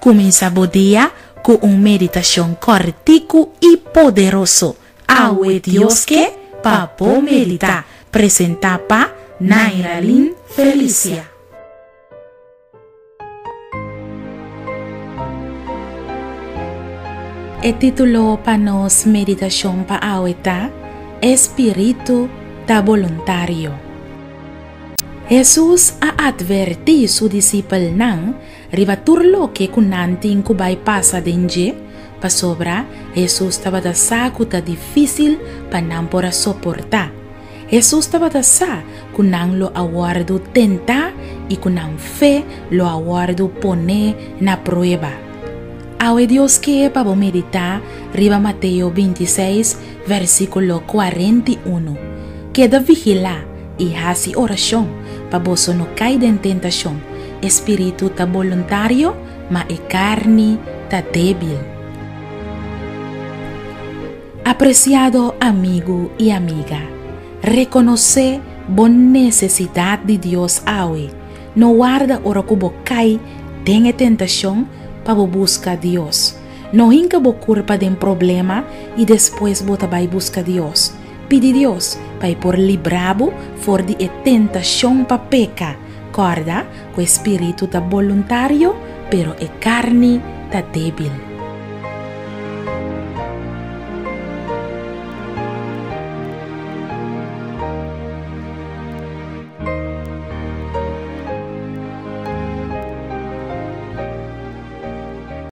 Kuminsá bo dia ku un meditashon kòrtiku i poderoso. Awe Dios ke pa bo meditá. Presentá pa Nairalyn Felicia. E título pa nos meditashon pa awe ta, E Spiritu ta Boluntario. Hesus a atvertí su disipelnan riba tur loke ku nan tin ku bai pasa den dje, pasobra Hesus tabata sa ku ta difísil pa nan por a soportá. Hesus tabata sa ku nan lo a wòrdu tentá i ku nan fe lo a wòrdu poné na prueba. Awe Dios ke pa bo meditá riba Mateo 26, versíkulo 41. Keda vigilá i hasi orashon pa boso no kai den tentashon. E spiritu ta boluntario, ma e karni ta débil. Apresiado amigu i amiga, rekonosé bo nesesidat di Dios awe. No warda ora ku bo kai den e tentashon pa bo buska Dios. No hinka bo kurpa den problema i despues bo ta bai buska Dios. Pidi Dios pa e por libra bo for di e tentashon pa peka. Kòrda ku e spiritu ta boluntario, pero e karni ta débil.